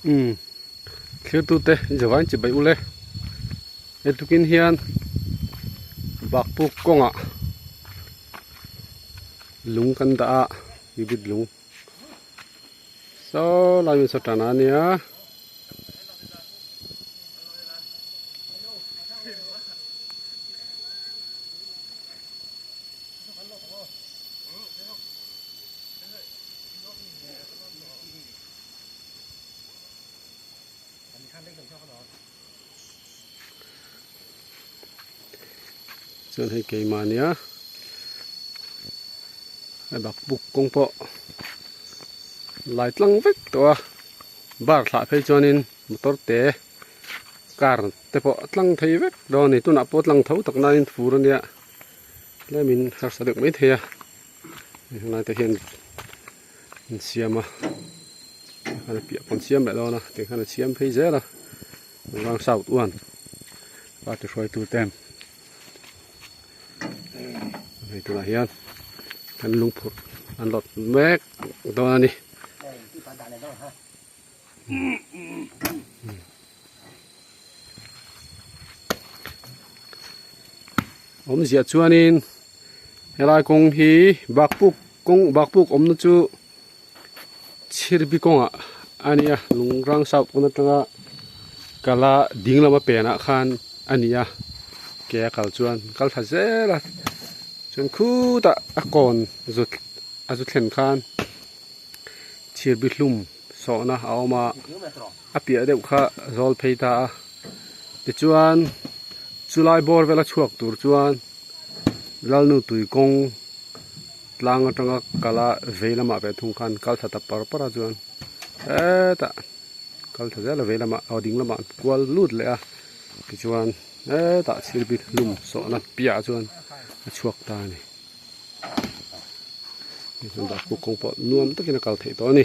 Umm thirtute zavain chibai ule hetukin hian bakpuk kawngah lung kan dah a ibit lung saw lai hmun saw tan a nia. Chuan hei keimah ania a bakbuk kawng pawh lai tlang vek tawh a bar thlah phei chuanin motor te car te pawh a tlang thei vek dawn a ni tunah pawh tlang tho tak nain fur ania tlemin harsa deuh mai thei a helai te hian an siam a tikhan a piah pawh an siam leh dawn a tikhan an siam phei zel a rang south one party hruaitu ten hei tunah hian kan lungphurh an lawt mek dawn a ni. Awmzia chuanin helai kawng hi bakpuk kawng bakpuk awmna chu chhirbi kawngah a ni a lungrang south pawn atanga kala ding lama penah khan a ni a ke a kal chuan kal thla zel a chuan khutah a kawn zut a zu thlen khan chhirbi hlum sawhna a awm a a piah deuh kha zawl phei ta a tichuan chulai bawr vela chhuak tur chuan lalnu tui kawng tlang atanga kala vei lamah ve thung khan kal thla ta par par a chuan hetah kal thla zel a vei lamah aw ding lamah kual lut leh a tichuan hetah chhirbi hlum sawhna piahah chuan a chhuak ta a ni. Bakpuk kawng pawh nuam takin a kal theih tawh a ni.